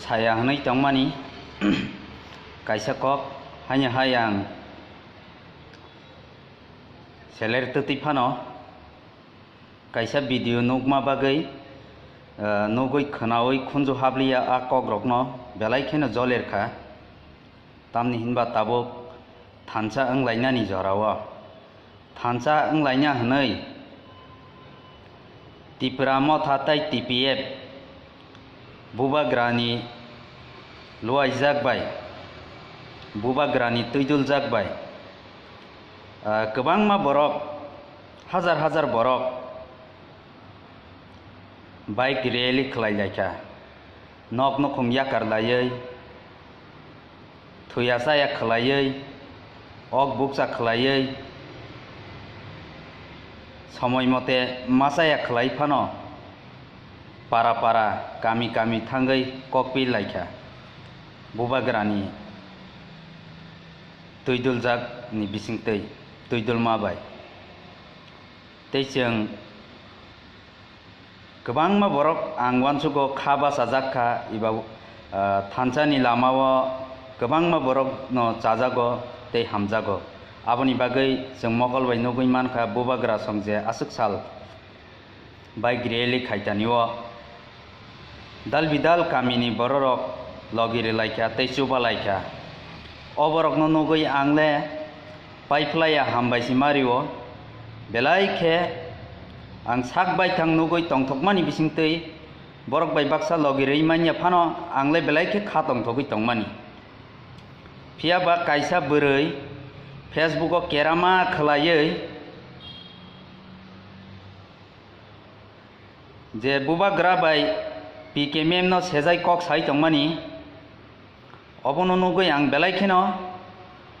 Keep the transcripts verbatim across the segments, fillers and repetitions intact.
saya hwnwi tongmani kaisa kok, haino hai ang seler twtwi phano kaisa video nukma bagwi, eh, nugwi khwnaui khunju habliya a kokrokno belai kheno joler kha. Tamni hinba tabuk thansa wnglainani jorao. Thansa wnglaina hwnwi Tipra Motha tei T P F Bubagrani luaijak bai, Bubagrani twiduljak bai, ah, kwbangma borok, hajar hajar borok bike rally khlai lai kha. Nok nukhung yakar laiwi, thwiya chaya khlaiwi, ok bukcha khlaiwi, somoi mote ma chaya khlai phano para para, kami kami thangwi kokpi lai kha Bubagrani twiduljak ni bisingtwi, twidulma bai. Tei chwng kwbangma borok ang uansugo kha bachajak kha, eba, ah, thansani lamao kwbangma borokno chajago tei hamjago. Aboni bagwi chwng mokol bai nugwi man kha, Bubagra song je aswk sal bike rally khaitanio dal bidal kamini bororok logi rwlai kha tei chuba lai kha. O borokno nugwi ang le paiphlaiya hambai se ma rio. Belai khe ang sak baithang nugwi tongthokmani bisingtwi borok bai baksa logi rwi manya phano ang le belai khe kha tongthogwi tongmani. Phiya ba kaisa bwrwi Facebook o kerama khwlaiwi je Bubagra bai P K mem no sejai kok sai tongmani, obono nugwi ang belai kheno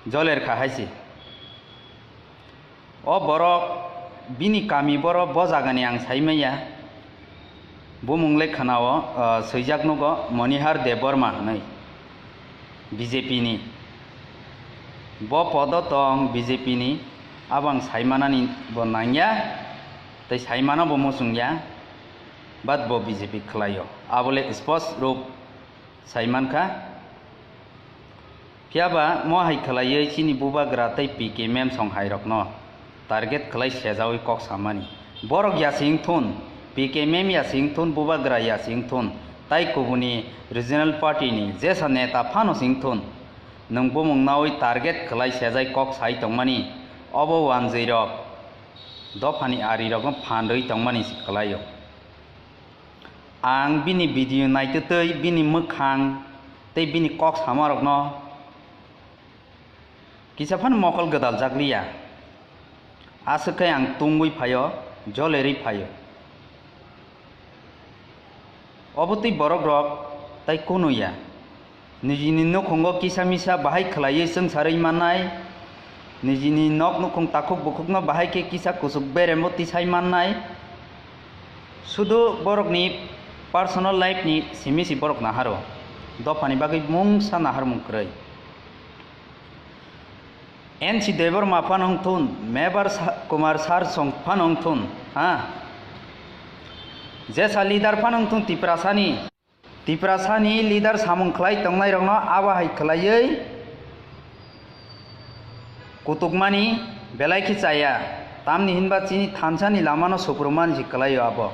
joler kha hai se. O borok bini kami borok bo jagani ang sai manya. Bumung le khwnao, ah, swijak nugo Monihar Debbarma hwnwi B J P ni. Bo podo tong B J P ni, abo ang sai manani bo nangya, tei sai mano bo muchungya, but bo B J P khlaio. Abo le spos rup sai mankha. Phiya ba mo hai khlaiwi chini Bubagra tei P K mem song hai rokno target khlai sejaui kok samani. Borok ya sing thun, P K mem ya sing thun, Bubagra ya sing thun, tai kubuni regional party ni jesa neta phano sing thun. Nwng bumung naui target khlai sejai kok sai tongmani, obo wanjwi rok dophani ari rokno phan rwi tongmani se khlaio. Ang bini video naitwtwi bini mwkhang tei bini kok samarokno kisa phano mokol gwdaljak liya. Aswk khe ang tungwi phaio, jolerwi phaio. Obo twi borok rok tai kunu ya. Nijini nukhungo kisa misa bahai khlaiwi chwngsarwi mannai, nijini nok nukhung takhuk bukhukno bahai khe kisa kuchuk berembo tisai mannai, sudu borokni personal life ni simi si borok naharo, dophani bagwi mungsa naharmung kwrwi. N C Debbarma phano wngthun, Mebar Sa-, Kumar Sar song phano wngthun, ha? Jesa leader phano wngthun Tiprasani. Tiprasani leader samung khlai tongnairokno abo hai khlaiwi kutukmani belai khe chaya, tamni hinba chini thansani lamano suprumani se kwlaio abo.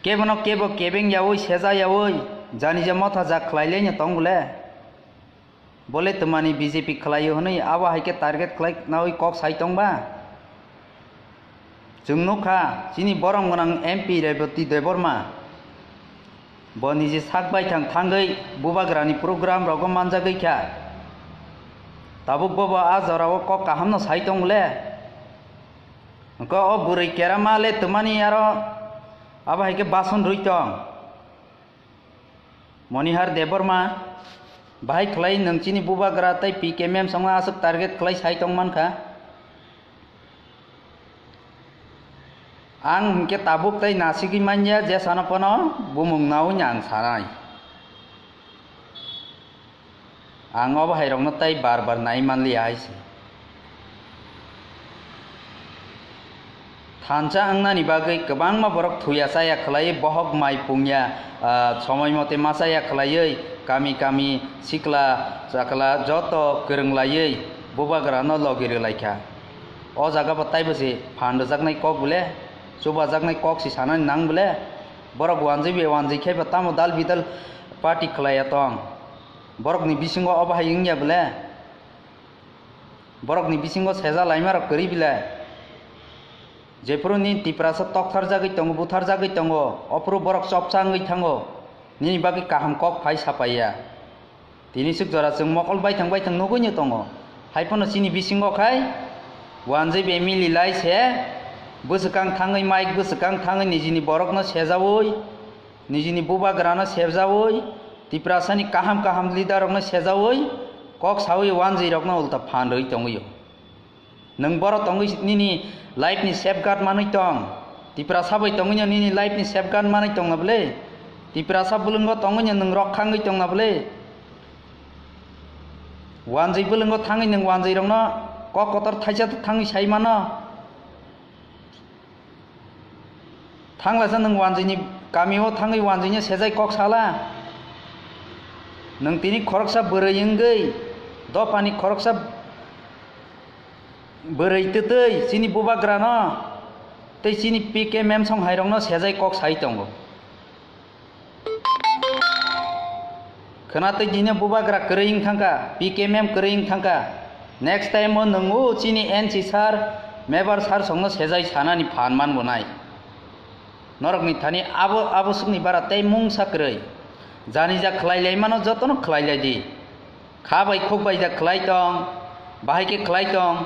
Kebono kebo kebeng yaui seja yaui janija motha jak khlailaino tong bole? Bole twmani B J P khlaio hwnwi abo hai khe target khlai naui kok sai tong ba? Chwng nukha, chini borom gwnang M P Reboti Debbarma. Bo niji sak baithang thangwi Bubagrani program rogo manjagwi kha. Tabuk bobo a jorao kok kahamno sai tong le. Hwnkhe o bwrwi kerama le twmani aro abo hai khe bason rwi tong. Monihar Debbarma, bahai khlai nwng chini Bubagra tei P K mem songno aswk target khlai sai tong mankha? Ang hwnkhe tabuk tei nasigwi manya, jesano phano bumung naui ang sanai. Ang obo hairokno tei bar bar nai manliya hai se. Thansa wngnani bagwi kwbangma borok thuya chaya khlaiwi, bohok mai pungya, ah, somoi mote ma chaya khlaiwi, kami kami sikla chakla joto kwrwng laiwi bubagrano logi rwlaikha. O jaga bo taibo se phan rwjaknai kok bole, chubajaknai kok se sanani nang bole. Borok wanjwi bai wanjwi khe bo tamo dal bidal party khlaiya tong? Borokni bisingo obo hai wngya bole? Borokni bisingo seja laimarok kwrwi bile? Jephuru nini Tiprasa toktharjagwi tongo, butharjagwi tongo, ophuru borok chopsa wngwi thango, nini bagwi kaham kok phai sapaiya. Tini swk jora chwng mokol baithang baithang nugwino tongo. Haiphano chini bisingo khai wanjwi bai mililai se, bwswkang thangwi, mic bwswkang thangwi nijini borokno sejaui, nijini bubagrano sejaui, Tiprasani kaham kaham leader rokno sejaui, kok saui wanjwi rokno ulta phan rwui tongwio. Nwng borok tongwi nini life ni safeguard manwi tong. Tiprasa bai tongwino nini life ni safeguard manwi tongna bwle? Tiprasa bwlwngo tongwino nwng rok khangwi tongna bwle? Wanjwi bwlwngo thangwi nwng wanjwi rokno kok kotor thaisa thangwi sai mano. Thanglaisa nwng wanjwini kamio thangwi wanjwino sejai kok sala. Nwng tini khoroksa bwrwi wngwi dophani khoroksa bwrwi twtwi chini bubagrano tei chini P K mem song hairokno sejai kok sai tongo. Khwna twi dino bubagra kwrwi wng thangkha, P K mem kwrwi wng thangkha. Next time o nwng o chini N C sir, mebar sir songno sejai sanani phan man bo nai. Norokni thani abo, abo swkni bara tei mungsa kwrwi. Jani ja khlai lai mano jotono khlai lai di. Kha bai khuk bai ja khlai tong, bahai khe khlai tong.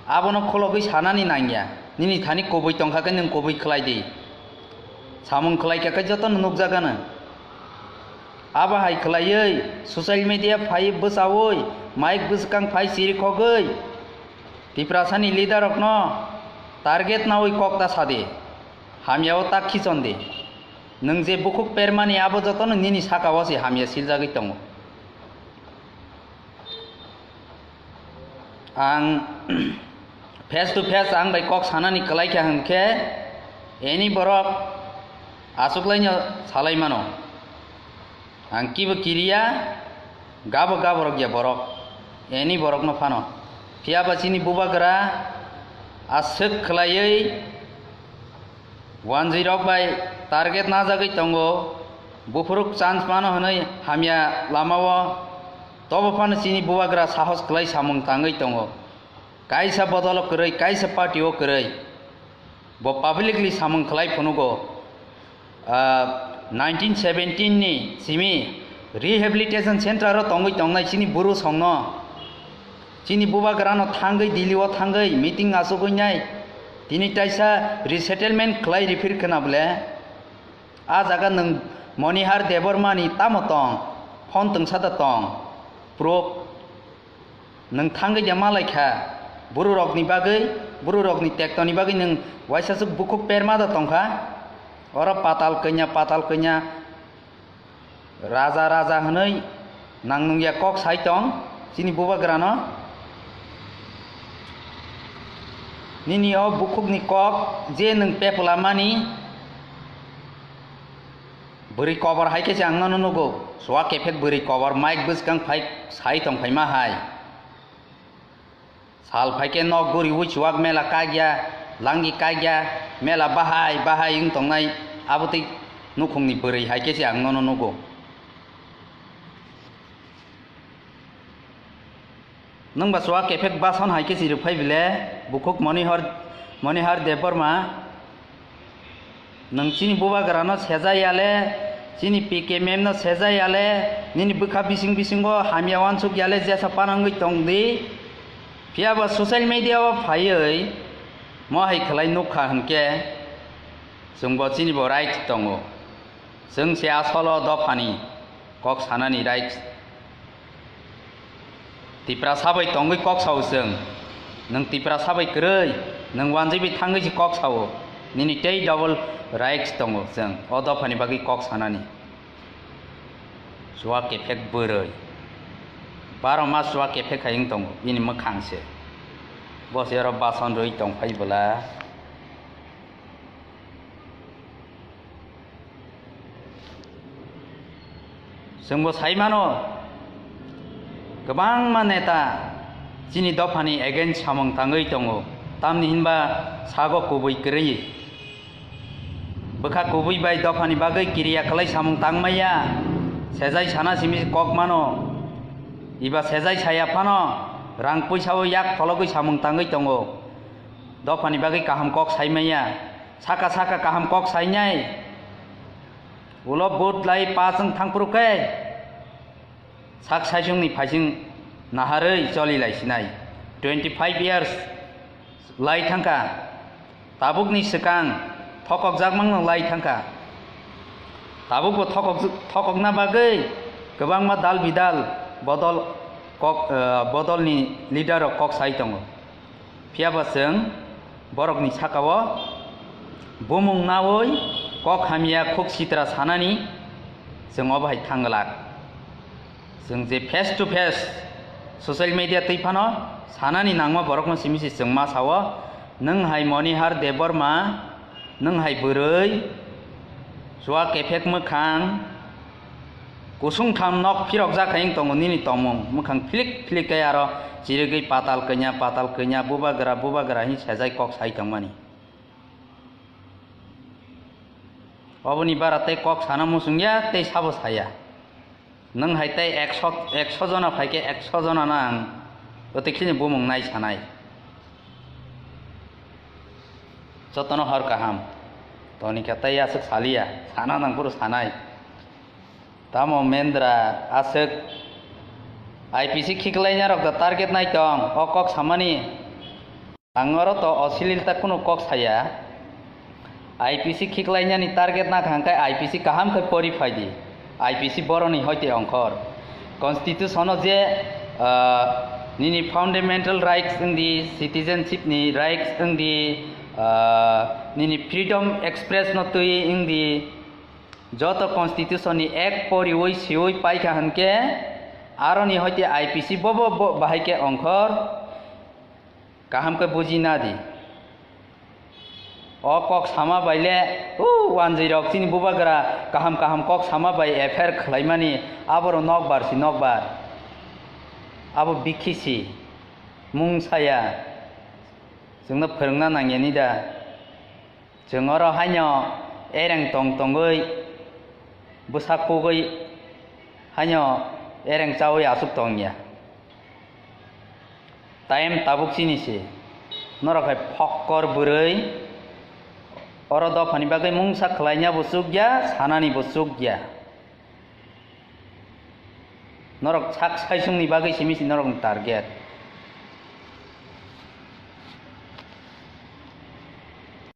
Abono khologwi sanani nangya. Nini thani kubui tongkha khe nwng kubui khlai di. Samung khlai kha khe jotono nukjagano. Abo hai khlaiwi social media phaiwi bwchaui mic bwskang phai chirikhogwi Tiprasani leader rokno target naui kok ta sadi. Hamyao ta khichon di. Nwng je bukhuk permani abo jotono nini sakao se hamya siljagwi tongo. Ang face to face ang bai kok sanani kwlai kha hwnkhe, any borok achuklaino salai mano. Ang kibo kiriya, gabo gaborok ya borok, any borokno phano. Phiya ba chini bubagra aswk khlaiwi wanjwirok bai target najagwi tongo, buphuruk chance mano hwnwi hamya lamao, tobo phano chini bubagra sahos kwlai samung tangwi tongo. Kaisa bodolo kwrwi, kaisa party o kwrwi. Bo publicly samung khlai phunugo. Ah, nineteen seventeen ni simi rehabilitation center o tongwi tongnai chini buru songno. Chini bubagrano thangwi Delhi o thangwi meeting achugwi nai. Tini taisa resettlement khlai rifir khna bole. A jaga nwng Monihar Debbarma ni tamo tong? Phone twngsa da tong. Proof. Nwng thangwi de malai kha, buru rokni bagwi, buru rokni tektoni bagwi nwng waisa swk bukhuk perma da tongkha. Oro patal kanya, patal kanya, raja, raja hwnwi nang nungya kok sai tong chini bubagrano. Nini o bukhukni kok je nwng pepla mani, bwrwi kobor hai khe se ang nono nugo. Suak kephek bwrwi kobor mic bwskang phai sai tong phaima hai. Sal phai khe nok guriui chuak mela kaikya, langi kaikya, mela bahai bahai wng tongnai, abotwi nukhungni bwrwi hai khe se ang nono nugo. Nwng ba chuak kephek bason hai khe se rwphai bile, bukhuk Monihar, Monihar Debbarma. Nwng chini bubagrano seja ya le, chini P K M M no seja ya le, nini bwkha bising bisingo hamya uansuk ya le jesa panangwi tong di. Phiya ba social media o phaiwi mo hai khlai nukha hwnkhe, chwng bo chini bo right tongo. Chwng se asolo dophani kok sanani right. Tiprasa bai tongwi kok sao chwng. Nwng Tiprasa bai kwrwi, nwng wanjwi bai thangwi se kok sao. Nini tei double rights tongo chwng o dophani bagwi kok sanani. Chuak kephek bwrwi. Baro mas chuak kephek hai wng tongo, bini mwkhang se. Bo se oro bason rwi tong phai bwla. Chwngbo sai mano, kwbangma neta chini dophani against samung tangwi tongo, tamni hinba sago kubui kwrwi. Bwkha kubui bai dophani bagwi kiriya kwlai samung tangmaya, sejai sana simi kok mano. Iba sejai saya phano rang puisao yak phologwi samung tangwi tongo. Dophani bagwi kaham kok saimaya, saka saka kaham kok sainai. Ulo vote lai pass wng thangphuru khe sak saichungni phaising naharwi choli lai sinai. Twenty five years lai thangkha, tabukni swkang thokokjakmano lai thangkha. Tabukbo thokok-, thokokna bagwi kwbangma dal bidal bodol kok, eh, bodolni leader rok kok sai tongo. Phiyaba chwng borokni sakao bumung naui kok hamya khuk sitra sanani chwng obo hai thang glak. Chwng je face to face social media twi phano sanani nangma borokno simi se chwng ma sao, "Nwng hai Monihar Debbarma, nwng hai bwrwi, chua kephek mwkhang, kusung tham nok phirokjak hai wng tongo nini tongmung, mwkhang philik philik khe aro chirigwi patal kanya, patal kanya, bubagra, bubagra," hin sejai kok sai tongmani. Oboni bara tei kok sana muchung ya, tei sabo saya. Nwng hai tei ekso, ekso jona phai khe ekso jona no ang ote khini bumung nai sanai. Jotono hor kaham. Toni khe tei aswk saliya, sana nang phuru sanai. Tamo Mendra aswk I P C khiklaina rok da target nai tong, o kok samani. Ang oro to osililta kunu kok saya. I P C khiklainani target nakha hwnkhe I P C kaham khe pori phaidi. I P C boroni hoite ongkhor. Constitution-o je, ah, nini fundamental rights wngdi, citizenship ni rights wngdi, ah, nini freedom express no twi wngdi, joto constitution ni ek poriwi siwi paikha hwnkhe aroni hoite I P C bobo bo bahai khe ongkhor. Kaham khe buji na di. O kok sama bai le, o wanjwi rok chini bubagra kaham kaham kok sama bai F I R khlaimani, aboro nokbar si nokbar. Abo bikhi si, mung saya. Chwngno phwrwngna nangya ni da. Chwng oro haino ereng tong tongwi, bwsak pugwi haino ereng chawi aswk tongya. Time tabuk chini se. Norok hai phokkor bwrwi oro dophani bagwi mungsa khlaina bo chukya, sanani bo chukya. Norok sak saisungni bagwi simi si norokni target.